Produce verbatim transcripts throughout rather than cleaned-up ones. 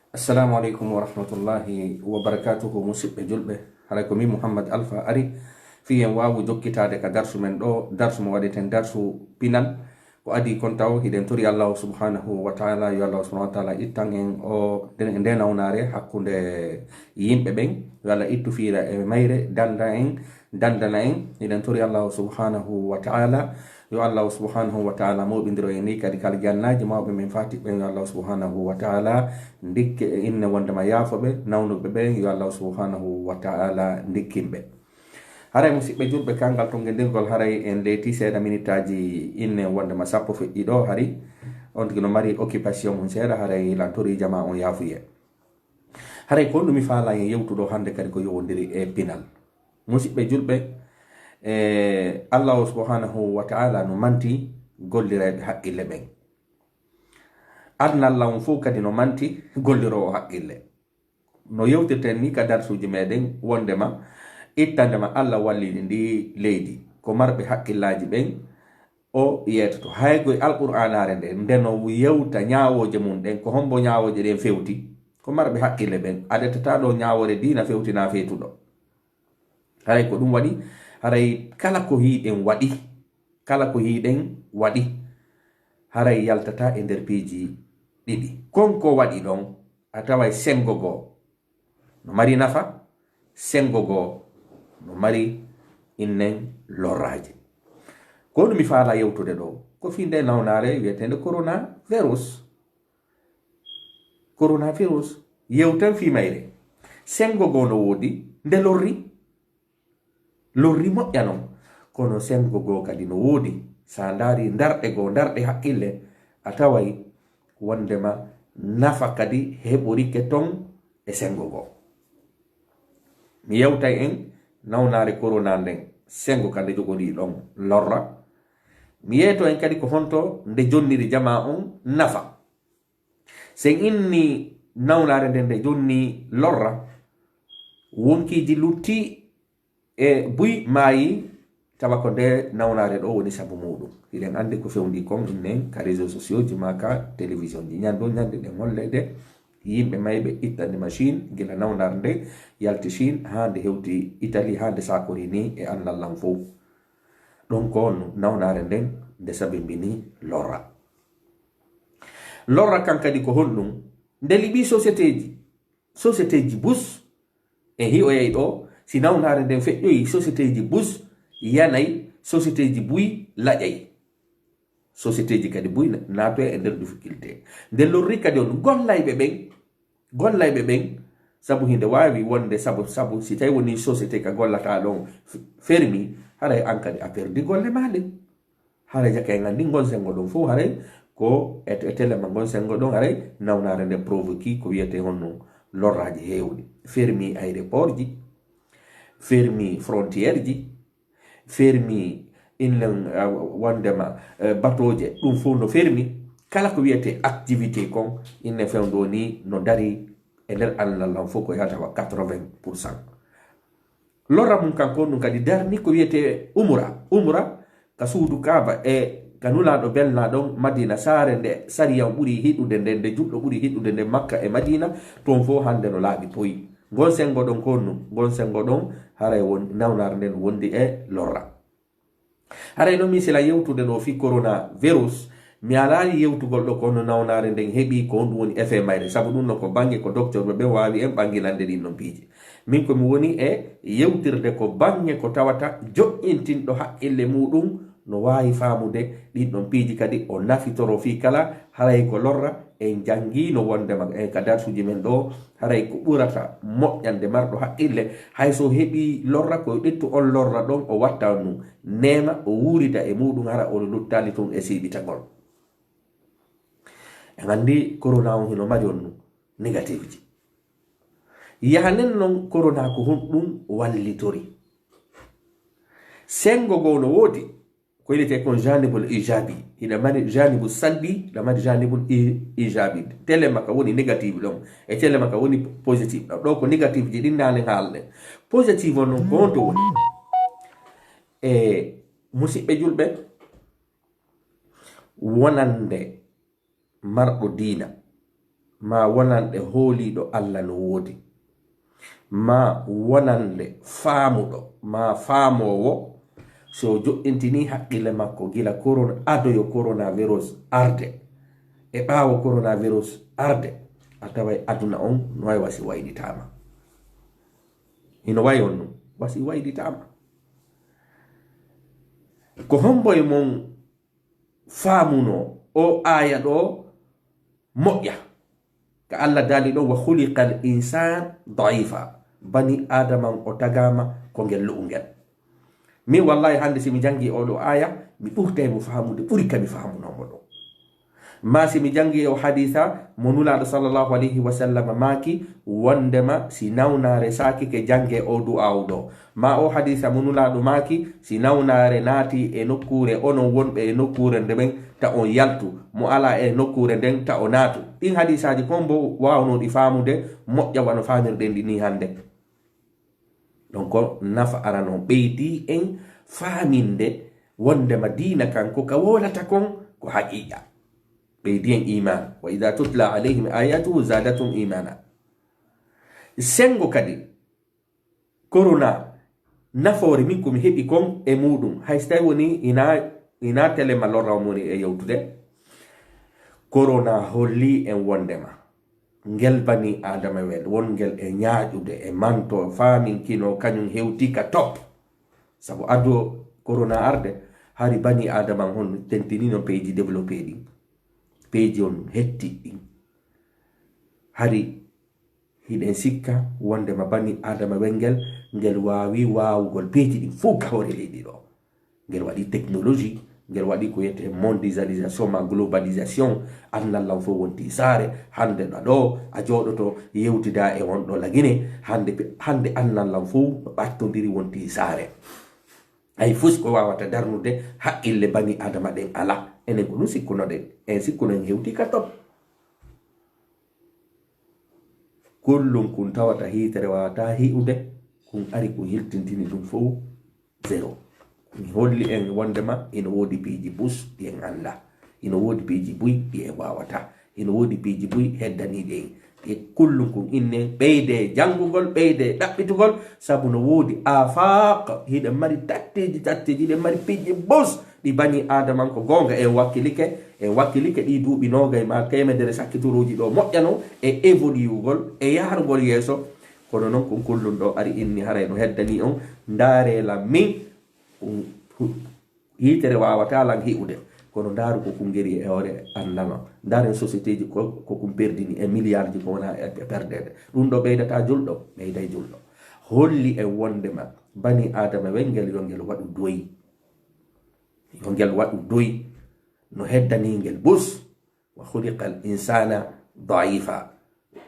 Assalamu aleykum wa rahmatullahi wa barakatuhu, musiɓɓe julɓe. Haray ko min Muhammad Alfa ari fii en waawu jokkitaade ka darsu men ɗoo, darsu mo waɗeten darsu pinal. Ko adii kon taw, hiɗen tori Allahu subhanahu wa ta'ala, yo Allahu subhanahu wa ta'ala ittan en o, nde, nde nawnaare hakkunde yimɓe ɓen. Yo Allah ittu fiira e mayre, danda en, dandana en. Hiɗen tori Allahu subhanahu wa ta'ala, yo Allahu subhanahu wa ta'ala moɓindiro en ni kadi kala jannaaji mawɓe men fati ɓen. Yo Allahu subhanahu wa ta'ala ndikke e inne wondema yaafo ɓe, nawnuɓe ɓen, yo Allahu subhanahu wa ta'ala ndikkin ɓe. Haray musiɓɓe julɓe, kangal tongendirgol, haray en leeti seeɗa minitaaji inne wondema sappo feƴƴi ɗoo, hari on tigi no mari occupation mum seeɗa, haray lan tori jama on yaafuye. Haray ko honɗum mi faalaa en yewtude hannde kadi ko yowondiri e pinal. Musiɓɓe julɓe, e Allahu subhanahu wa ta'ala no manti gollirayɓe haqqille ɓen. Aduna Alla on fow kadi no manti golliroowo haqqille. No yewtirten ni ka darsuuji meɗen wondema ittandema Alla wallini ndi leydi, ko marɓe haqqillaaji ɓen o yeetoto. Hay ko e Alqur'aanaare nde, nde no yewta ñaawooje mum ɗen, ko hombo ñaawooje ɗen fewti? Ko marɓe haqqille ɓen. Adetata ɗo ñaawoore diina fewtinaa feetuɗo. Haray ko ɗum waɗi, haray kala ko hiɗen waɗi, kala ko hiɗen waɗi, haray yaltata e nder piiji ɗiɗi. Kon ko waɗi ɗon, a taway sengo goo no mari nafa, sengo goo no mari innen lorraaji. Ko ɗum mi faala yewtude ɗo, ko fii nde nawnaare wi'eteende coronavirus. Coronavirus, yewten fii mayre. Sengo goo no woodi, nde lorri. Lorri moƴƴa non, kono sengo goo kadi no woodi. Sa ndaari ndarɗe goo, ndarɗe haqqille, a taway wondema nafa kadi heɓorike ton e sengo goo. Mi yewtay en nawnaare corona nden, sengo ka nde jogonii ɗon lorra. Mi yeeto en kadi ko honto nde jonniri jamaa on nafa. Sen inni nawnaare nden nde jonni lorra, wonkiiji lutti e buy maayi, tawa ko nde nawnaare ɗo woni sabu muuɗum. Hiɗen anndi ko fewndi kon innen ka réseaux sociaux ji maa ka télévision ji. Ñande o ñande ɗen holleede yimɓe mayɓe ittande ma Chine, gila nawnaare nde yalti Chine haa nde hewti Italie, haa nde saakori ni e annal lan fow. Ɗon ko nawnaare nden nde sabimbini lorra. Lorra kan kadi ko honɗum? Nde liɓi sociétéji, sociétéji bus, e hi'oyay ɗo, si nawnaare nden feƴƴoyi, sociétéji bus yanay, sociétéji buy laƴay. Sociétéji kadi buy na-, naatoya e nder difficulté. Nde lorri kadi on gollayɓe ɓen, gollayɓe ɓen, sabu hinde waawi wonde sabu, sabu si tawi woni société ka gollata ɗon f-, fermi, haray an kadi a perdi golle ma ɗen. Haray jaka en anndi ngon sengo ɗon fow haray ko e, e telema ngon sengo ɗon haray nawnaare nde provoqué ko wiyete honno lorraaji heewɗi. Fermi aéroport ji, fermi frontière ji, fermi innen, ah, wondema, eh, batooje, ɗum fow no fermi. Kala ko wiyete activité kon, innen fewndo ni no dari e nder annal lan fow ko yahata wa quatre-vingts pour cent. Lorra mum kanko ɗum kadi darni ko wiyete umra. Umra ka suudu Kaaba e ka Nulaaɗo belnaa ɗon Madina, saare nde sariya ɓuri hiɗude nde, nde juɗɗo ɓuri hiɗude nde Makka e Madina, toon fow hannde no laaɓi poyi. Ngon sengo ɗon ko honɗum? Ngon sengo ɗon haray won, nawnaare nden wondi e lorra. Haray no mi sila yewtude ɗo fii coronavirus, mi alaa yewtugol ɗo ko honno nawnaare nden heɓi, ko honɗum woni effet mayre, sabu ɗum ɗon ko bannge ko docteurɓe ɓen waawi en ɓannginande ɗin ɗon piiji. Min ko mi woni e yewtirde ko bannge ko tawata joƴƴintinɗo haqqille muuɗum no waawi faamude ɗin ɗon piiji kadi o nafitoro fii kala haray ko lorra. En janngiino wondema en ka darsuuji men ɗo, haray ko ɓurata moƴƴande marɗo haqqille, hay so heɓii lorra, ko ƴettu on lorra ɗon o watta on ɗum, neema o wuurida e muuɗum, hara o luttaali tun e siiɓitagol. En anndi corona on hino mari on ɗum négatif ji. Yahanen non corona ko honɗum wallitori. Sengo goo no woodi, ko wi'etee kon janibul ijabi, hiɗa mari janibu salbi, hiɗa mari janibul i-, ijabi. Telema ka woni négatif ɗon, e telema ka woni positif ɗon. Ɗo ko négatif ji ɗin naane haalɗe. Positif on non ko honto woni? E musiɓɓe julɓe, wonande marɗo diina, maa wonanɗe hooliiɗo Alla no woodi, maa wonanɗe faamuɗo, maa faamoowo, si o joɗɗintinii haqqille makko gila koron-, ado yo coronavirus arde, e ɓaawo coronavirus arde, a taway aduna on no way wasi waylitaama. Hino way on nun, wasi waylitaama. Ko hombo e mon faamunoo o aaya ɗoo moƴƴa? Ka Alla daali ɗon, "Wa khuliqal insan daifa." Bani Aadama o tagaama ko ngel lu'ungel. Min wallahi hannde si mi janngi oo ɗoo aaya, mi ɓurtay mo faamude ɓuri ka mi faamunoo mo ɗoo. Maa si mi janngi o hadiisa mo Nulaaɗo sallallahu alayhi wa sallam maaki, wondema si nawnaare saakike janngee o du'aawu ɗoo. Maa o hadiisa mo Nulaaɗo maaki, si nawnaare naati e nokkuure, onon wonɓe e nokkuure nden ta on yaltu, mo alaa e nokkuure nden ta o naatu. Ɗin hadiisaaji kon mbo waawnoo ɗi faamude moƴƴa wano faamirɗen ɗi nii hannde. Donc, nafa arano ɓeydii en faaminde wondema diina kan ko ka wolata kon ko haqiiqa. Ɓeydii en iimaan. "Wa idha tutla alayhim ayatuhu zadatum imana." Sengo kadi, korona, nafoore min ko mi heɓi kon e muuɗum, hay si tawi woni ina, ina telema lorra mo woni e yewtude. Korona holli en wondema ngel bani Aadama wel won ngel e ñaaƴude, e manto, faaminkinoo, kañum hewti ka top. Sabu ado korona arde, hari bani Aadama on tentinino peeji développé ɗin, peeji on hetti ɗin. Hari hiɗen sikka wondema bani Aadama wel ngel, ngel waawi waawugol peeji ɗin fow ka hoore leydi ɗoo. Ngel waɗi technologie, ngel waɗi ko wiyetee mondialisation ma globalisation. Annal lan fow wonti saare, hannde ɗa ɗoo, a jooɗoto yewtida e wonɗo Lagine, hannde pe-, hannde annal lan fow no ɓattondiri wonti saare. Hay fus ko waawata darnude haqqille bani Aadama ɗen alaa. Enen ko ɗum sikkunoɗen, en sikkuno en hewti ka top. Kullum kun tawata hiitere waawataa hi'ude, kun ari kun hiltintini ɗum fow zéro. Kun holli en wondema hino woodi piiji bus ɗi en anndaa, hino woodi piiji buy ɗi en waawataa, hino woodi piiji buy heddaniiɗi en. E kullum kun inne ɓeyde janngugol, ɓeyde ɗaɓɓitugol, sabu no woodi afaaq, hiɗen mari tatteeji, tatteeji, hiɗen mari piiji bus. Ɗi banii Aadama ko goonga, en wakkilike, en wakkilike ɗii duuɓi noogay maa teemedere sakkitooruuji ɗoo moƴƴano e évoluugol e yahrugol yeeso. Kono non kun kullun ɗoo ari inni haray no heddanii on. Ndaaree lan min, um, hu-, hiitere waawataa lan hi'ude. Kono ndaaru ko kun ngeri e hoore annal on. Ndaaren sociétéeji ko, ko kun perdini e milliardji ko wonaa e, e perdeede. Ɗun ɗoo ɓeydataa julɗo, ɓeyday julɗo. Holli en wondema banii Aadama wel ngel yo ngel waɗu doyi. Yo ngel waɗu doy no heddanii ngel bus. "Wa khuliqal insana daifa."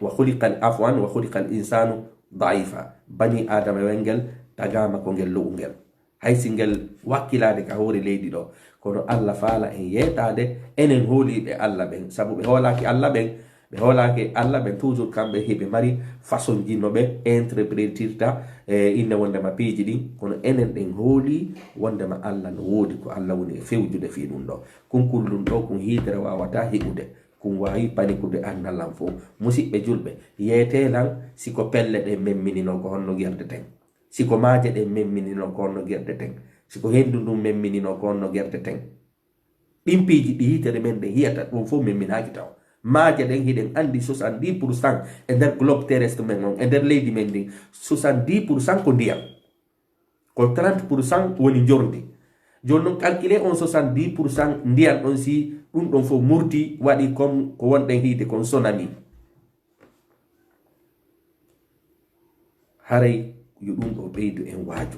Wa khuliqal, afwan, "Wa khuliqal insanu daifa." Banii Aadama wel ngel tagaama ko ngel lu'ungel. Hay si ngel wakkilaade ka hoore leydi ɗoo, kono Alla faala en yeetaade enen hooliiɓe Alla ɓen, sabu ɓe hoolaaki Alla ɓen, ɓe hoolaaki Alla ɓen, toujours kamɓe hiɓe mari façonji no ɓe interpretirta, e, inne wondema piiji ɗin, kono enen ɗen hoolii wondema Alla no woodi, ko Alla woni e fewjude fii ɗum ɗoo. Kun kullun ɗoo, kun hiitere waawataa hi'ude, kun waawi panikude annal lan fow. Musiɓɓe julɓe, yeetee lan si ko pelle ɗen memmininoo, ko honno gerdeten? Si ko maaje ɗen memmininoo, ko honno gerdeten? Si ko henndu ndun memmininoo, ko honno gerdeten? Ɗin piiji ɗi hiitere men ɗen hi'ata ɗun fow memminaaki taw. Maaje ɗen hiɗen anndi soixante-dix pour cent e nder globe terrestre men on, e nder leydi men ndin, soixante-dix pour cent ko ndiyam. Ko trente pour cent woni njordi. Jooni non, calculer on soixante-dix pour cent ndiyam ɗon, si ɗun ɗon fow murti, waɗi comme ko wonɗen hi'ude kon tsunami. Haray yo ɗun ɗoo ɓeydu en waaju.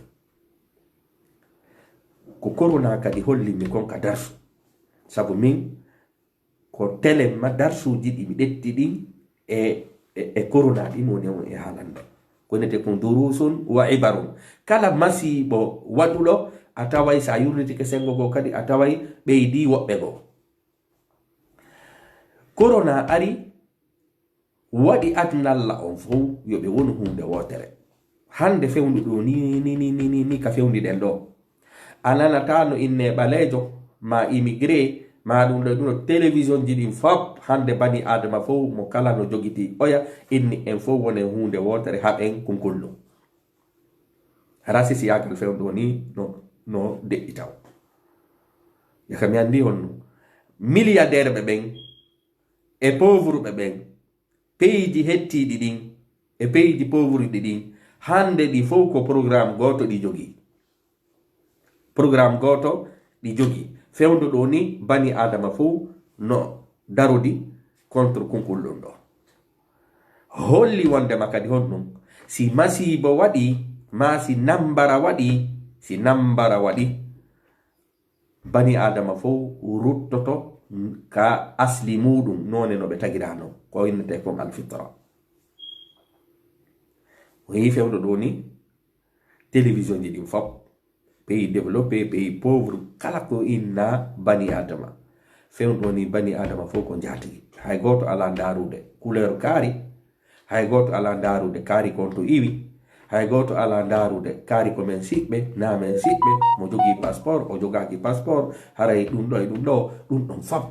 Ko korona kadi holli mi kon ka darsu. Sabu min, ko telen ma darsuuji ɗi mi ƴetti ɗin e, e, e korona ɗin woni on e haalande. Ko innete kon durusun wa ibarun. Kala masiibo waɗuɗo, a taway sa yurlitike sengo goo kadi, a taway ɓeydii woɓɓe goo. Korona ari, waɗi aduna Alla on fow yo ɓe wonu huunde wootere. Hannde fewndu ɗoo ni, ni, ni, ni, ni, ni ka fewndiɗen ɗoo. A nanataa no innee ɓaleejo, maa immigré, Maa ɗun ɗoo, ɗun ɗoo televisionji ɗin fop, hande bani Aadama fow, mo kala no jogitii oya, inni en fow wonen huunde wootere, haɓen kunkullu. Hara sisiyaagal fewndo nii no, no deƴƴi taw. Yaka mi anndi honno. Milliardaire ɓe ɓen, e pauvre ɓe ɓen, peyiiji hettiiɗi ɗin, e peyiiji pauvre ɗi ɗin, hande ɗi fow ko programme gooto ɗi jogii. Programme gooto ɗi jogii. Fewndo ɗoo nii, bani Aadama fow no darodi contre kunkullun ɗoo. Holli wondema kadi honɗun, si masiibo waɗii, maa si nambara waɗii, si nambara waɗii, bani Aadama fow ruttoto ka asli muuɗun, noone no ɓe tagiraa non, ko innetee kon alfitra. O yii fewndo ɗoo nii, télévisionji ɗin fop, pays développé, pays pauvre, kala ko inna bani Aadama. Fewndo ɗoo nii bani Aadama fow ko njaatigi. Hay gooto alaa ndaarude couleur kaari, hay gooto alaa ndaarude kaari kon to iwi, hay gooto alaa ndaarude kaari ko men siɓɓe, naa men siɓɓe, mo jogii passeport, o jogaaki passeport, haray ɗun ɗoo e ɗun ɗoo, ɗun ɗon fop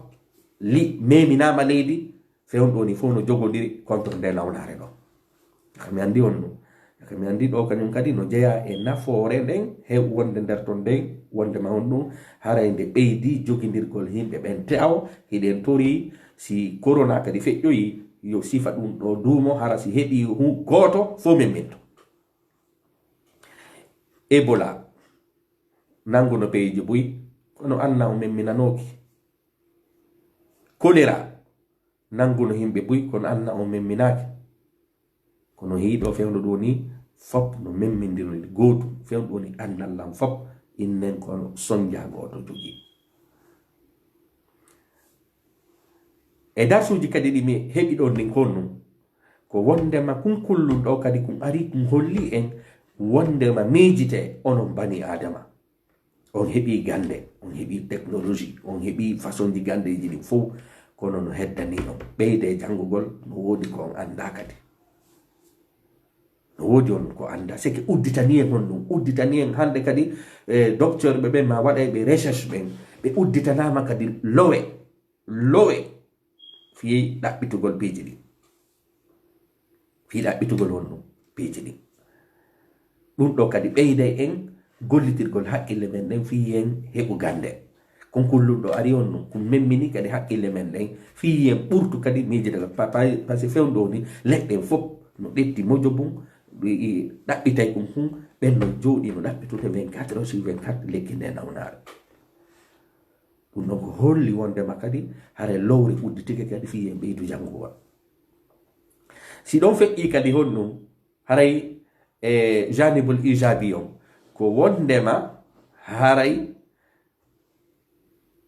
li-, meminaama leydi, fewndo ɗoo nii fow no jogondiri contre nde nawnaare ɗoo. Ka mi anndi on ɗun. Ka mi anndi ɗoo kañun kadi no jeyaa e nafoore nden, he wonde nder ton nden, wondema on ɗun, haray nde ɓeydi jogindirgol yimɓe ɓen te'aw, hiɗen torii si korona kadi feƴƴoyi, yo sifa ɗun ɗoo duumo, hara si heɓii hu-, gooto fow memminto. Ebola, nannguno peyiiji buy, kono anna o memminanooki. Kolera, nannguno yimɓe buy, kono anna o memminaaki. Kono hii ɗoo fewndo ɗoo nii, fop no memmindiri gootum. Fewndo ɗoo nii, anndal lan fop, innen kono sonja gooto jogii. E darsuuji kadi ɗi mi heɓi ɗon ɗin kon nun, ko wondema kun kullun ɗoo kadi kun arii kun holli en wondema miijitee onon bani Aadama. On heɓii gannde, on heɓii technologie, on heɓii façonji ganndeeji ɗin fow, kono no heddanii on. Ɓeydee janngugol, no woodi ko on anndaa kadi. No woodi on ko anndaa. Seke udditanii en honɗun, udditanii en hannde kadi, e, docteur ɓe ɓen maa waɗayɓe recherche ɓen, ɓe udditanaama kadi lowe, lowe fii ɗaɓɓitugol piiji ɗin. Fii ɗaɓɓitugol honɗun piiji ɗin. Ɗun ɗoo kadi ɓeyday en gollitirgol hakkille men ɗen fii en heɓu gannde. Kun kullun ɗoo arii on nun, kun memmini kadi hakkille men ɗen fii en ɓurtu kadi miijitagol. Pa-, pa-, par ce que fewndo ɗoo nii, leɗɗe fow no ƴetti mojo bun, ɗi, ɗi ɗaɓɓitay kun hun, ɓen no jooɗii no ɗaɓɓitude vingt-quatre heures sur vingt-quatre lekki ndee nawnaare. Ɗun ɗon ko holli wondema kadi haray lowre udditike kadi fii en ɓeydu janngugol. Si ɗon feƴƴii kadi honɗun, haray e janibul ijabi on, ko wondema haray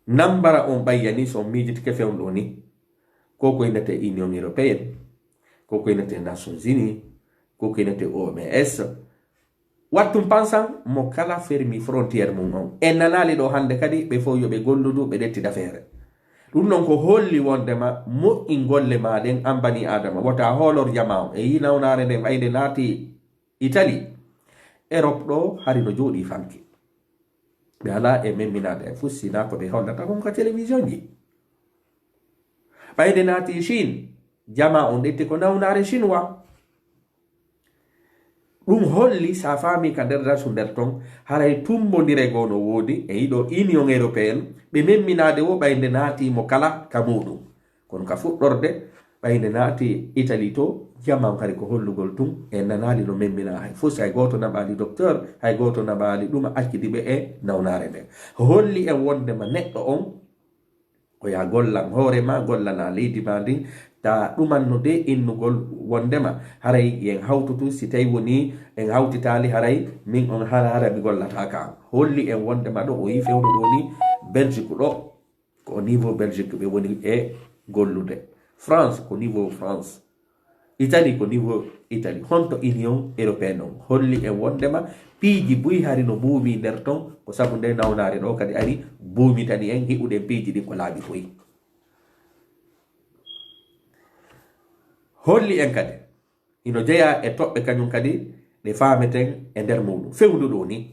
nambara on ɓayyani, si on miijitike fewndo ɗoo nii, ko ko innetee Union Européenne, ko ko innetee Nations Unies, ko ko innetee O M S, Wattu pansan mo kala fermi frontière mun on. En nanaali ɗoo hannde kadi ɓe fow yo ɓe golludu, ɓe ƴetti dafeere. Ɗun non ko holli wondema moƴƴin golle maa ɗen an bani Aadama. Wota hoolor jamaa on. E yii nawnaare nden ɓay nde naati Italie. Europe ɗoo hari no jooɗii fanki. Ɓe alaa e memminaade e fus sinaa ko ɓe hollata kon ka télévision ji. Ɓay nde naati Chine, jamaa on ƴetti ko nawnaare chinois. Ɗun holli, si a faamii ka nder darsu nder ton, haray tummbondire goo no woodi e hii ɗoo Union Européenne, ɓe memminaade woo ɓay nde naatii mo kala ka muuɗun. Kono ka fuɗɗorde, ɓay nde naatii Italie too, jamaa on hari ko hollugol tun, en nanaali no memminaa hay fus, hay gooto naɓaali docteur, hay gooto naɓaali ɗuma accidi ɓe e nawnaare nden. Holli en wondema neɗɗo on, ko yaa gollan hoore maa, gollanaa leydi maa ndin, taa ɗumanno dee innugol wondema haray yen hawtu tun, si tawi wonii en hawtitaali, haray min on hara, hara mi gollataa ka an. Holli en wondema ɗoo o yii fewndo ɗoo nii, Belgique ɗoo, ko au niveau Belgique ɓe woni e gollude. France, ko niveau France. Italie ko niveau Italie. Honto Union Européenne on holli en wondema piiji buy hari no buumi nder ton, ko sabu nde nawnaare ɗoo kadi ari buumitani en, hi'uɗen piiji ɗin ko laaɓi buy. Holli en kadi, hino jeyaa e toɓɓe kañun kadi ɗe faameten e nder muuɗun. Fewndo ɗoo nii,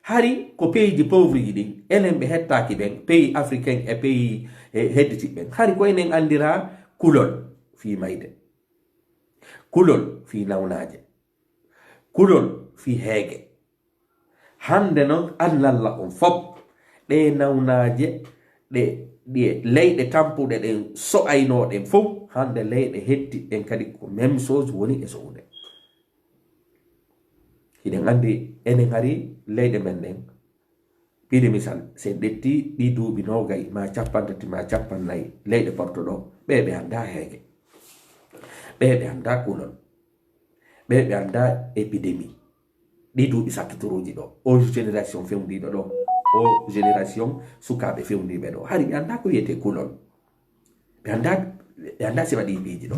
Hari ko pays ji pauvre ji ɗin, enen ɓe hettaaki ɓen, pays africain e pays, eh, hedditiɓe ɓen. Hari ko enen anndiraa kulol fii mayde, kulol fii nawnaaje, kulol fii heege. Hannde non, annalla on fop, ɗee nawnaaje, ɗe, ɗe leyɗe tampuɗe ɗen so'aynoo ɗen fow, hannde leyɗe hetti ɗen kadi ko même chose woni e so'ude. Hiɗen anndi enen hari leyɗe men ɗen, piide misal, si en ƴetti ɗi duuɓi noogay, maa cappanɗe tati, maa cappannayi, leyɗe Porto ɗo, ɓe ɓe anndaa heege, ɓe ɓe anndaa kulol, ɓe ɓe anndaa épidémie. Ɗi duuɓi sakkitooruuji ɗo, o génération fewndiiɗo ɗo, o génération sukaaɓe fewndiiɓe ɗo, hari ɓe anndaa ko wiyetee kulol. Ɓe anndaa, ɓe anndaa sifa ɗi piiji ɗo.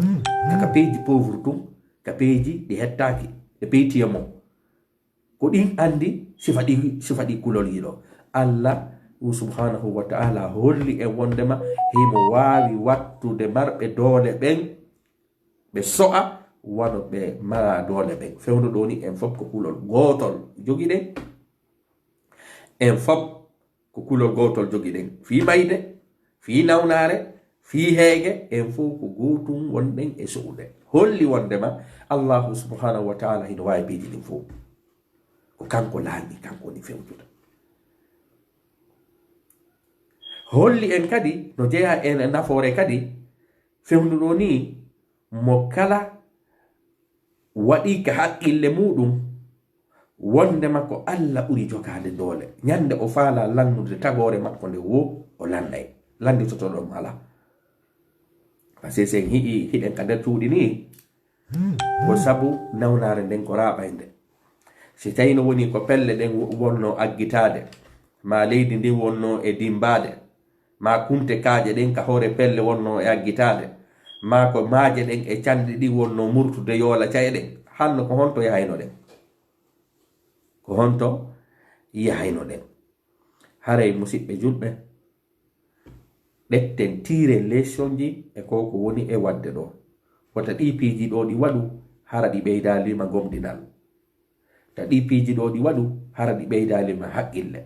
Ka, ka piiji pauvre tun, ka piiji ɗi hettaaki, e piiji tiemo. Ko ɗin anndi sifa ɗi, sifa ɗi kulol yiɗo. Allah subhanahu wa ta'ala holli en wondema himo waawi wattude marɓe doole ɓen, ɓe so'a wano ɓe mara doole ɓen. Fewndo ɗo ni en fop ko kulol gootol jogiɗen. En fop ko kulol gootol jogiɗen. Fii mayde, fii nawnaare, fii heege, en fow ko gootun wonɗen e so'ude. Holli wondema Allahu subhanahu wa ta'ala hino waawi piiji ɗin fow. Ko kanko laanyi, kanko woni fewjuɗo. Holli en kadi, no jeyaa e nafoore kadi, fewndo ɗo ni, mo kala waɗii ka haqqille muuɗum, wondema ko Alla ɓuri jogaade doole. Ñande o faalaa lannude tagoore makko nde woo, o lannay. Lannditotoɗo ɗum alaa. Parce que si en hi'i, hiɗen ka nder cuuɗi nii, ko sabu nawnaare nden ko raaɓaynde. Si tawii no woni ko pelle ɗen wo-, wonnoo aggitaade, maa leydi ndin wonnoo e dimmbaade, maa kunte kaaƴe ɗen ka hoore pelle wonnoo e aggitaade, maa ko maaje ɗen e canɗi ɗin wonnoo murtude yoola ca'e ɗen, hanno ko honto yahayno ɗen? Ko honto yahayno ɗen? Haray, musiɓɓe julɓe, ƴetten, tiiren leesonji e ko ko woni e waɗde ɗo. Wota ɗii piiji ɗo ɗi waɗu, hara ɗi ɓeydaali ma gomɗinal. Ta ɗii piiji ɗo ɗi waɗu, hara ɗi ɓeydaali ma haqqille.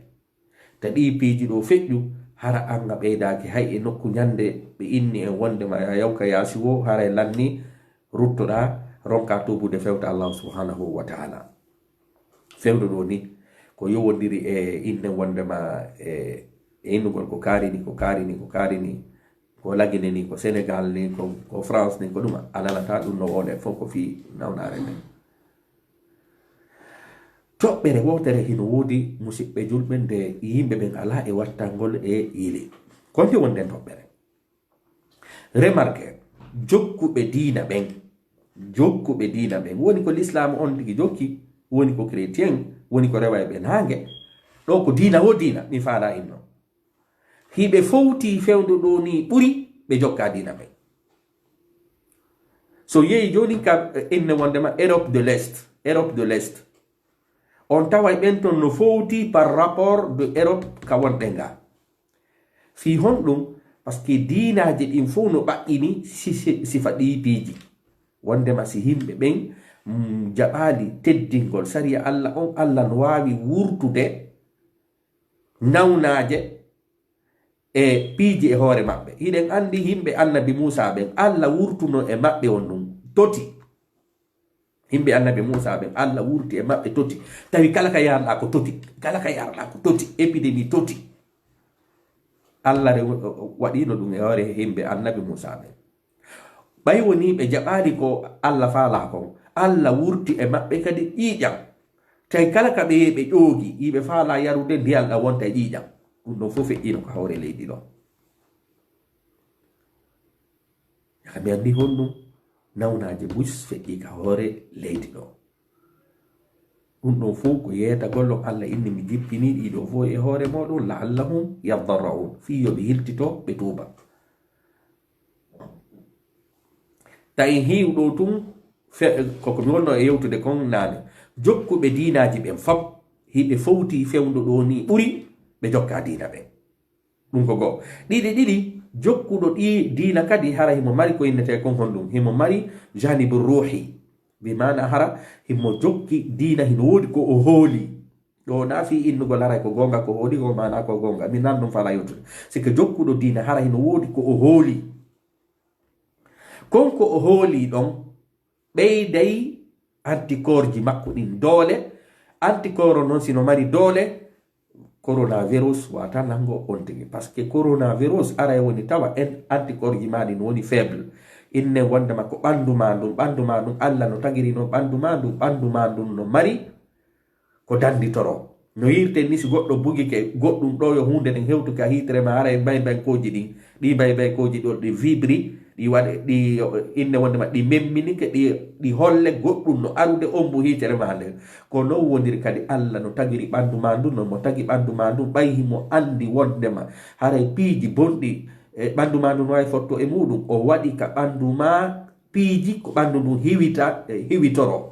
Ta ɗii piiji ɗo feƴƴu, hara an a ɓeydaaki hay e nokku ñande ɓe inni en wondema yaa yaw ka yaasi woo, haray lanni ruttoɗaa, ronkaa tuubude fewta Allahu subhanahu wa ta'ala. Fewndo ɗo ni, ko yowondiri e inne wondema e, e innugol ko kaarini, ko kaarini, ko kaarini, ko Lagine ni, ko Senegal ni, ko, ko France ni, ko ɗuma. A nanataa ɗum no wonde fof ko fii nawnaare nden. Toɓɓere wootere hino woodi, musiɓɓe julɓe, nde yimɓe ɓen alaa e wattangol e yili. Ko nde wonden toɓɓere. Remarque, jokkuɓe diina ɓen, jokkuɓe diina ɓen, woni ko lislaamu on tigi jokki, woni ko chrétien, woni ko rewayɓe naange, ɗo ko diina wo diina, mi faalaa inno. Hiɓe fowtii fewndo ɗo nii ɓuri ɓe jokkaa diina ɓen. So yehi jooni ka, eh, inne wondema Europe de l'Est, Europe de l'Est. On taway ɓen ton no fowtii par rapport de Europe ka wonɗen ga. Fii honɗum? Parce que diinaaji ɗin fow no ɓaɗɗini si-, si-, sifa ɗii piiji. Wondema si yimɓe ɓen, mm, jaɓaali teddingol sariya Alla on, Alla no waawi wurtude nawnaaje e piiji e hoore maɓɓe. Hiɗen anndi yimɓe Annabi Muusaa ɓen, Alla wurtuno e maɓɓe on ɗum, toti. Yimɓe Annabi Muusaa ɓen, Alla wurti e maɓɓe toti. Tawi kala ka yaarɗaa ko toti, kala ka yaarɗaa ko toti, épidémie toti. Alla re-, waɗiino ɗum e hoore yimɓe Annabi Muusaa ɓen. Ɓay wonii ɓe jaɓaali ko Alla faalaa kon, Alla wurti e maɓɓe kadi ƴiiƴam. Tawi kala ka ɓe yehi ɓe ƴoogi, yiɓe faalaa yarude ndiyan ɗan wonta e ƴiiƴam. Ɗum ɗon fof feƴƴiino ka hoore leydi ɗoo. Yaka mi anndi honɗum nawnaaje bus feƴƴi ka hoore leydi ɗoo. Ɗum ɗon fof ko yeetagol on Alla inni mi jippinii ɗii ɗoo fof e hoore mooɗon, la'allahum yaddarra'un, fii yo ɓe hiltito, ɓe tuuba. Tawi hiiw ɗoo tun, fe-, ko ko mi wonnoo e yewtude kon naane, jokkuɓe diinaaji ɓen fop, hiɓe fowtii fewndo ɗoo nii ɓuri ɓe jokkaa diina ɓen. Ɗum ko go'o. Ɗiɗi ɗiɗi, jokkuɗo ɗii diina kadi hara himo mari ko innetee kon honɗum? Himo mari janibu ruuhi. Bi maana hara himo jokki diina, hino woodi ko o hooli. Ɗoo na fii innugol haray ko goonga ko hooli, ko maanaa ko goonga. Mi nan ɗum fala yewtude. Si ko jokkuɗo diina hara hino woodi ko o hooli. Kon ko o hooli ɗon, ɓeyday antikoorji makko ɗin doole. Antikooro non si no mari doole, coronavirus wata nango on tigi. Parce que coronavirus aray woni tawa en antikoorji maa ɗin woni faible. Inne wondema ko ɓandu maa ndun, ɓandu maa ndun, Alla no tagiri non ɓandu maa ndun, ɓandu maa ndun no mari ko danditoro. No yirten ni si goɗɗo bugike goɗɗum ɗo yo huunde nden hewtuke a hiitere ma haray baybaykooji ɗin, ɗi baybaykooji ɗo ɗi vibri, ɗi waɗe, ɗi inne wondema ɗi memminike, ɗi, ɗi holle goɗɗum no arude ombu hiitere ma nden. Ko non woniri kadi Alla no tagiri ɓandu ma ndun, no mo tagi ɓandu ma ndun, ɓay himo andi wondema haray piiji bonɗi e ɓandu ma ndun no wawi fotto e muɗum, o waɗi ka ɓandu ma piiji ko ɓandu ndun hiwita, e hiwitoro.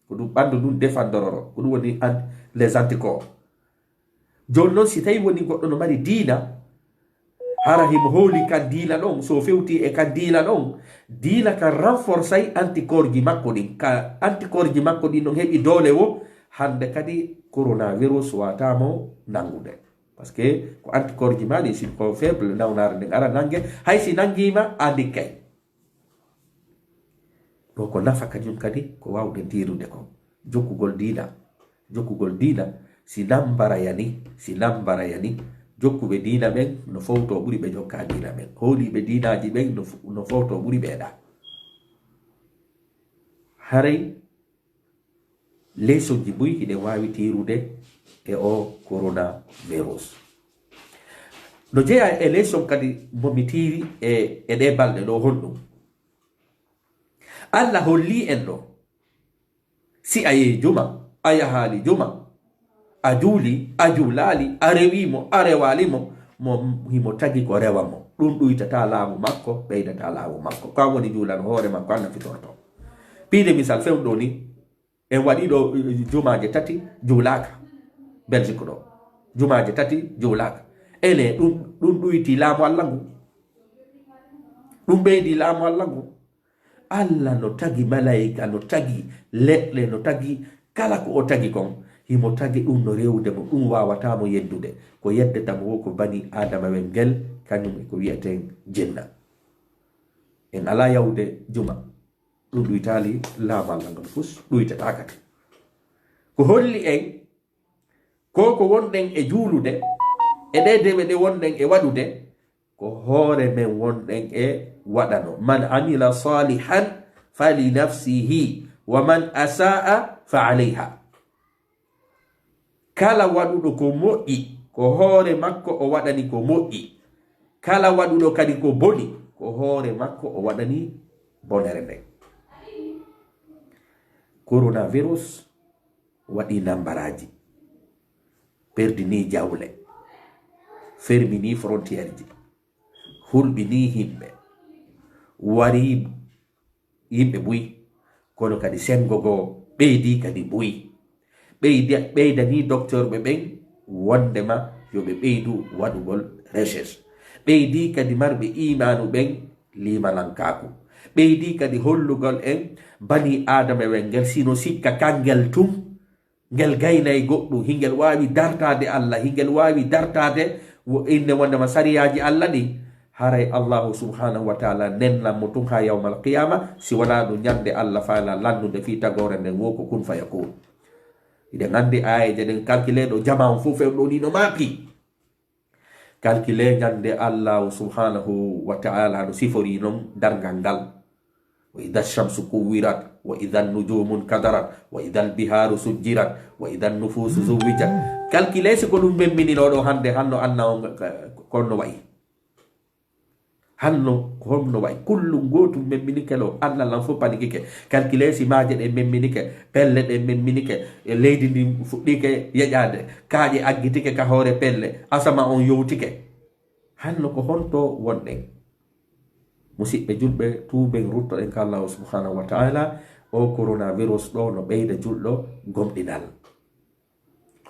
Ko ɗum ɓandu ndun defandororo. Ko ɗum woni an les anticorps. Jooni non, si tawi woni goɗɗo no mari diina, hara himo hooli kan diina ɗon, so fewti e kan diina ɗon, diina kan renforcay anticorps ji makko ɗin. Ka anticorps ji makko ɗin ɗon heɓi doole wo, hande kadi coronavirus wata mo nangude. Parce que ko anticorps ji ma ɗin, si ko faible, nawnaare nden ara nange, hay si nangima, a ndikkay. Ɗo ko nafa kañum kadi ko waawɗen tiirude kon. Jokkugol diina. Jokkugol diina, si nambara yani, si nambara yani, jokkuɓe diina ɓen no fowto ɓuri ɓe jokka diina ɓen. Hooliiɓe diinaaji ɓen no f-, no fowto ɓuri ɓe ɗa. Haray, leesonji buy hiɗen waawi tiirude e o coronavirus. No jeyaa e leeson kadi mo mi tiiri e, e ɗee balɗe ɗo honɗum? Alla hollii en ɗo, si a yehi juma, a yahaali juma, a juuli, a juulaali, a rewii mo, a rewaali mo, mo himo tagi ko rewa mo. Ɗum ɗuytataa laamu makko, ɓeydataa laamu makko. Ko an woni juulano hoore makko, an nafitorto. Piide misal fewndo ni, en waɗi ɗo, eh, jumaaje tati juulaaka. Belgique ɗo. Jumaaje tati juulaaka. Ene ɗum, ɗum ɗuyti laamu Alla ngu. Ɗum ɓeydi laamu Alla ngu. Alla no tagi malaa'ika, no tagi leɗɗe, no tagi kala ko o tagi kon. Himo tagi ɗum no rewude mo, ɗum waawataa mo yeddude. Ko yeddata mo wo ko bani Aadama wen ngel, kañum e ko wi'eten jinna. En alaa yahude juma. Ɗum ɗuytaali laamu Alla ngun fus, ɗuytataa kadi. Ko holli en, ko ko wonɗen e juulude, e ɗee dewe ɗe wonɗen e waɗude, ko hoore men wonɗen e waɗano. "Man amila salihan fali nafsihi, wa man asa'a fa alayha." Kala waɗuɗo ko moƴƴi, ko hoore makko o waɗani ko moƴƴi. Kala waɗuɗo kadi ko boni, ko hoore makko o waɗani bonere nden. Coronavirus waɗi nambaraaji, perdinii jawle, ferminii frontière ji, hulɓinii yimɓe, warii yimɓe buy, kono kadi senngo goo ɓeydii kadi buy. Ɓeydi-, ɓeydanii doktorɓe ɓen wonndema yo ɓe ɓeydu waɗugol recherche. Ɓeydii kadi marɓe iimaanu ɓen liimanankaaku. Ɓeydii kadi hollugol en banii Aadama wen ngel, si no sikka kangel tun, ngel gaynay goɗɗum, hingel waawi dartaade Alla, hingel waawi dartaade wo inne wondema sariyaaji Alla ɗin, haray Allahu subhanahu wa ta'ala nennan mo tun haa yawmal qiyama, si wanaa ɗum ñande Alla faala lannude fii tagoore nden, wo ko kun fayakun. Hiɗen anndi aayeeje ɗen, calculer ɗo jamaa on fof fewndo ni no maapi. Calculer ñande Allahu subhanahu wa ta'ala no sifori non darngal ngal. "Wa idha shamsu kuwirat, wa idha nujumu nkadarat, wa idha biharu sujjirat, wa idha nufusu zuwijat." Calculer si ko ɗum memminino ɗo hannde, hanno anna on ka, ka, kon no wa'i. Hanno ko honno wa'i. Kullum gootum memminike ɗo, anna lan fof panikike. Calculer si maaje ɗe memminike, pelle ɗe memminike, e leydi ndi fuɗɗike yeƴaade, kaaƴe aggitike ka hoore pelle, asama on yowtike. Hanno ko honto wonɗen? Musiɓɓe julɓe, tuuben, ruttoɗen ka Allahu subhanahu wa ta'ala. O coronavirus ɗo no ɓeyda julɗo gomɗinal.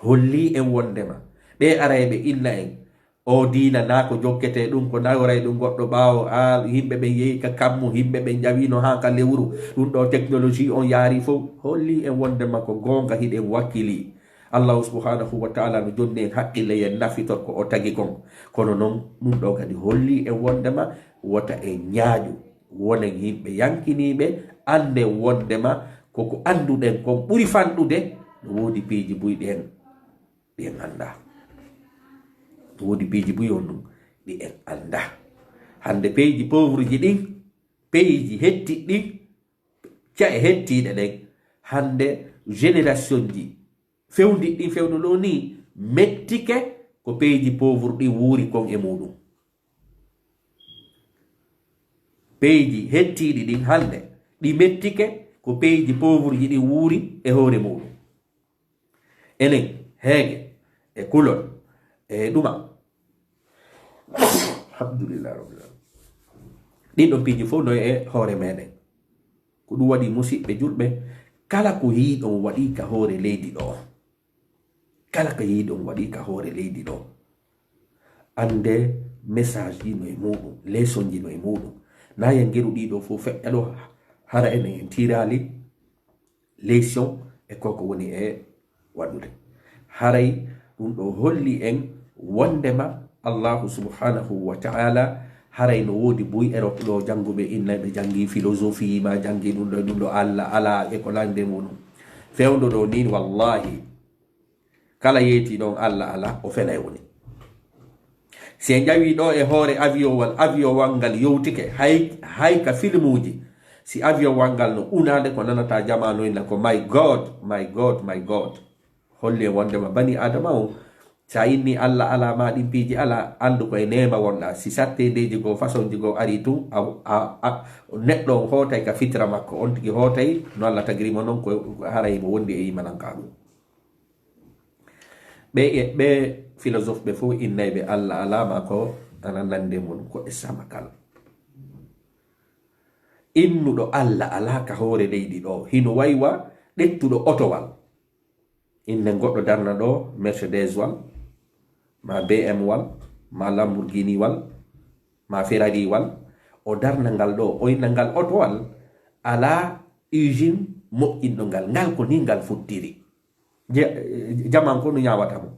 Hollii en wondema ɓe arayɓe inna en, o diina naa ko jokketee ɗum, ko nayoray ɗum goɗɗo ɓaawo, aa, yimɓe ɓen yehi ka kammu, yimɓe ɓen ƴawino haa ka lewru, ɗum ɗo technologie on yaari fow. Hollii en wondema ko goonga, hiɗen wakkilii. Allahu subhanahu wa ta'ala no jonni en haqqille, yen nafitor ko o tagi kon. Kono non, ɗun ɗoo kadi holli en wondema wota en ñaaƴu, wonen yimɓe yankiniiɓe, annden wondema ko ko annduɗen kon ɓuri fanɗude, no woodi piiji buy ɗi en, ɗi en anndaa. No woodi piiji buy on ɗun ɗi en anndaa. Hannde piiji pauvre ji ɗin, piiji hettiɗi ɗin, ca'e hettiiɗe ɗen, hannde génération ji fewndiɗɗi ɗin fewndo ɗoo nii mettike ko piiji pauvre ɗin wuuri kon e muɗum. Piiji hettiiɗi ɗin hannde, ɗi mettike ko piiji pauvre ji ɗin wuuri e hoore muɗum. Enen, heege, e kulol, e ɗuma. Alhamdulillah rabbil alamin. Ɗin ɗon piiji fof no e hoore meɗen. Ko ɗum waɗi, musiɓɓe julɓe, kala ko yiiɗon waɗi ka hoore leydi ɗo, kala ko yiiɗon waɗi ka hoore leydi ɗo, annde message ji no e muɗum, leçon ji no e muɗum. Na yen ngeru ɗiɗo fof feƴƴa ɗo, hara enen en tiiraali leçon e ko ko woni e waɗude. Haray ɗum ɗo holli en wondema Allahu subhanahu wa ta'ala haray no woodi buy Europe ɗo jannguɓe inna ɓe janngi philosophie ma janngi ɗum ɗo, ɗum ɗo Allah ala e ko nande muɗum. Fewndo ɗo nin, wallahi, kala yeeti ɗon Allah ala, o fenay woni. Si en ƴawi ɗo e hoore avion wal, avion wal ngal yowtike, hay, hay ka filmuuji, si avion wal ngal no unaade ko nanata jamaanu inna ko, "My God, my God, my God." Holli en wondema bani Adama on, sa inni Allah ala ma ɗin piiji ala, andu ko e neema wonɗa. Si sattedeeji goo, façon ji goo ari tun, a, a, a, neɗɗo on hootay ka fitira makko, on tigi hootay no Allah tagiri mo non, ko haray mo wondi e imananka ɗum. Ɓe, ɓe philosophe ɓe fof innay ɓe Allah ala ma ko ana nande mun ko e samakal. Innuɗo Allah ala ka hoore leydi ɗo, hino waywa ɗettuɗo otowal. Innen goɗɗo darna ɗo Mercedes wal, ma B M wal, ma Lamborghini wal, ma Ferrari wal, o darna ngal ɗo, o inna ngal otowal, ala usine moƴƴinɗo ngal, ngal ko ni ngal futtiri. Je-, jaman ko no ñaawata mo.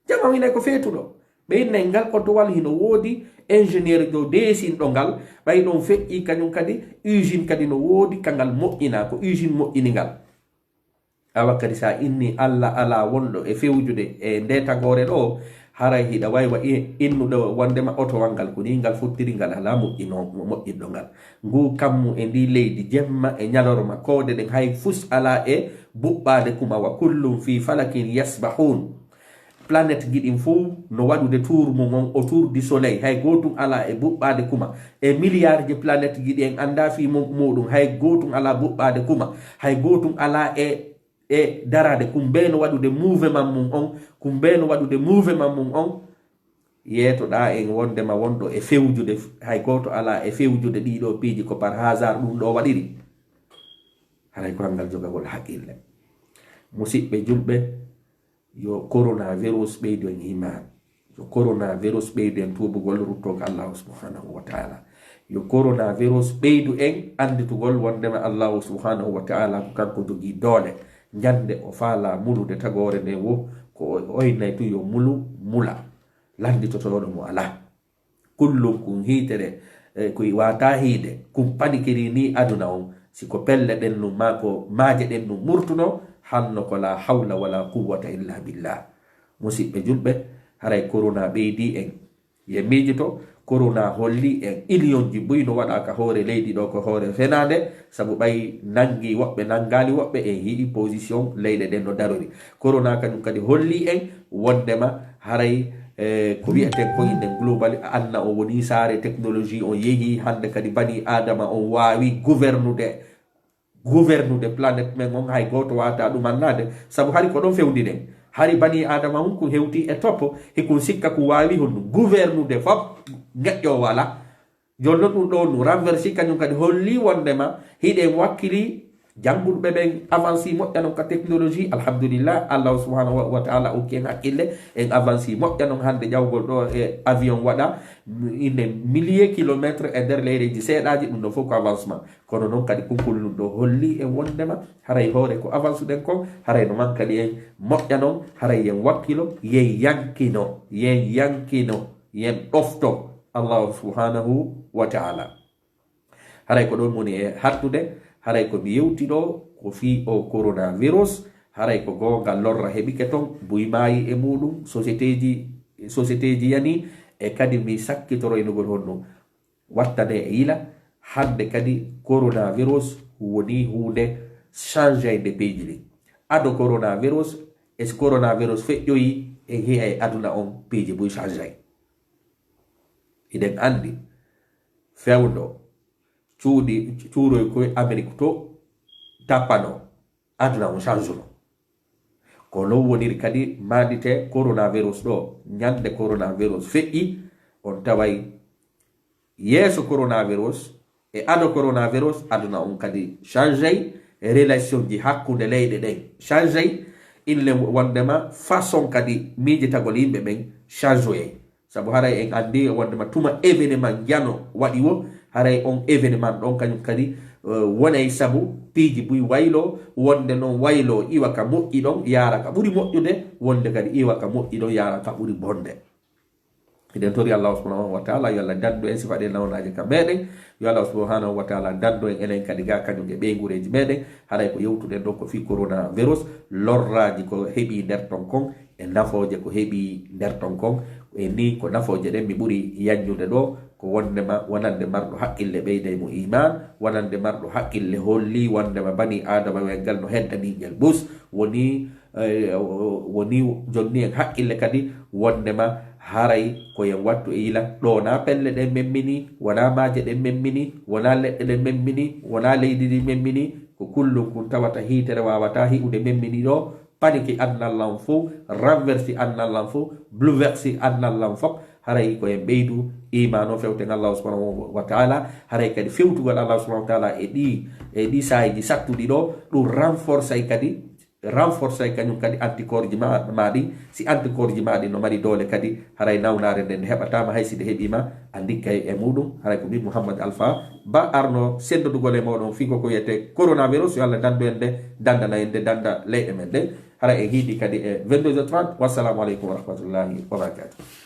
Jaman hinay ko feetuɗo. Ɓe innay ngal otowal hino woodi ingénieur jo deesinɗo ngal, ɓay ɗon feƴƴi kañum kadi, usine kadi no woodi ka ngal moƴƴina, ko usine moƴƴini ngal. Awa kadi sa inni Allah ala wonɗo e fewjude e nde tagoore ɗo, haray hiɗa waywa i-, innude wondema otowal ngal ko ni ngal futtiri, ngal ala moƴƴino-, moƴƴinɗo ngal. Ngu kammu e ndi leydi, jemma e ñalorma, koode ɗen hay fus ala e buɓɓaade kuma, wa kullum fi falakin yasbahun. Planète ji ɗin fof no waɗude tour mum on autour du soleil, hay gootun ala e buɓɓaade kuma. E milliard ji planète ji ɗi en annda fii mu-, muɗum, hay gootun ala buɓɓaade kuma. Hay gootun ala e, e daraade. Kum bee no waɗude mouvement mum on, kum bee no waɗude mouvement mum on. Yeetoɗaa en wondema wonɗo e fewjude, hay gooto ala e fewjude ɗiɗo piiji ko par hasard ɗum ɗo waɗiri. Haray ko anngal jogagol haqqille. Musiɓɓe julɓe, yo coronavirus ɓeydu en iman. Yo coronavirus ɓeydu en tuubugol, ruttoo ka Allahu subhanahu wa ta'ala. Yo coronavirus ɓeydu en annditugol wondema Allahu subhanahu wa ta'ala ko kanko jogii doole. Ñande o faalaa mulude tagoore nden wo, ko o oynay tun yo mulu, mula. Lannditotooɗo mo alaa. Kullum kun hiitere, eh, ko waataa hiide, kun panikiri ni aduna on. Si ko pelle ɗen nun maa ko maaje ɗen nun murtuno, hanno ko la hawla wala quwwata illa billah. Musiɓɓe julɓe, haray korona ɓeydi en. Ye miijito, korona holli en iliyonji buy no waɗa ka hoore leydi ɗo ko hoore fenaande, sabu ɓay nangi woɓɓe, nangaali woɓɓe, en hi'i position leyɗe ɗen no darori. Korona kañum kadi holli en wondema haray, eh, ko wi'eten ko innen global anna on woni saare technologie on yehi, hannde kadi bani Adama on waawi gouvernude, gouvernude planète men on, hay gooto waata ɗum annaade, sabu hari ko ɗon fewndinen. Hari bani Adama on kun hewti e toppo, hikun sikka kun waawi honɗum gouvernude fop, ngeƴƴo wala. Jonno ɗum ɗo no renversi kañum kadi holli wondema hiɗen wakkili Jannguɓe ɓen avancé moƴƴa non ka technologie, alhamdulillah, Allah subhanahu wa, wa ta'ala okki en haqqille, en avancé moƴƴa non hannde ƴawgol ɗo e avion waɗa, inde milliers kilomètres e nder leyɗeeji seeɗaaji, ɗum ɗon fof ko avancement. Kono non kadi kunkulun ɗo holli en wondema haray hoore ko avance ɗen kon, haray no mankani en moƴƴa non, haray yen wakkilo, yen yankino, yen yankino, yen ɗofto Allah subhanahu wa ta'ala. Haray ko ɗon woni e hattude, haray ko mi yewti ɗo ko fii o coronavirus, haray ko goonga lorra heɓike ton, buy maayi e muɗum, sociétéji, sociétéji yani, e kadi mi sakkitoro e nugol honno. Wattane e yila, hannde kadi coronavirus woni huunde changeynde piiji ɗin. Ado coronavirus, e si coronavirus feƴƴoyi, en hiya e aduna on piiji buy changey. Hiɗen anndi fewndo cuuɗi, cuuroy koy Amerik to tappano, aduna on change no. Ko non woniri kadi maandite coronavirus ɗo. Ñande coronavirus feƴƴi, on taway yeeso coronavirus e ado coronavirus, aduna on kadi changey, relation ji hakkunde leyɗe ɗen changey, inle wondema façon kadi miijitagol yimɓe ɓen changeoyay. Sabu haray en anndi wondema tuma événement njano waɗi wo, haray on événement ɗon kañum kadi, eh, wonay sabu piiji buy waylo, wonde non waylo iwa ka moƴƴi ɗon, yaara ka ɓuri moƴƴude, wonde kadi iwa ka moƴƴi ɗon, yaara ka ɓuri bonde. Hiɗen tori Allah subhanahu wa ta'ala yo Allah dandu en sifa ɗen nawnaaje ka meɗen, yo Allah subhanahu wa ta'ala dandu en enen kadi ga kañum e ɓeyngureeji meɗen, haray ko yewtuɗen ɗon ko fii coronavirus, lorraaji ko heɓi nder ton kon, e nafooje ko heɓi nder ton kon. E ni ko nafooje ɗen mi ɓuri yaññude ɗo, ko wondema wonande marɗo haqqille ɓeyday mo iman, wonande marɗo haqqille holli wondema bani adama wel ngal no hedda ɓinngel bus, woni, eh, woni jonni en haqqille kadi wondema haray ko en wattu e yila ɗo na pelle ɗen memmini, wona maaje ɗen memmini, wona leɗɗe ɗen memmini, wona leydi ndi memmini, ko kullum kun tawata hiitere wawata hi'ude memmini ɗo, paniki aduna lan fow, renversi aduna lan fow, bouleversi aduna lan fow, haray ko en ɓeydu iman o fewten Allah subhanahu wa ta'ala, haray kadi fewtugol Allah subhanahu wa ta'ala e ɗi, e ɗi saaji sattuɗi ɗo, ɗum renforcay kadi, renforcay kañum kadi anticorps ji ma, ma ɗi, si anticorps ji ma ɗi no mari doole kadi, haray nawnaare nden heɓataama hay si nde heɓiima, a ndikkay e muɗum, haray ko min Mouhammad Alpha Ba arno senndodugol e moɗon fii ko ko wiyetee coronavirus, yo Allah dandu en nde, dandana en nde, danda leyɗe men ɗe. Hara en hiiɗi kadi e vingt-deux heures trente. Wassalamu aleykum wa rahmatullahi wa barakatuh.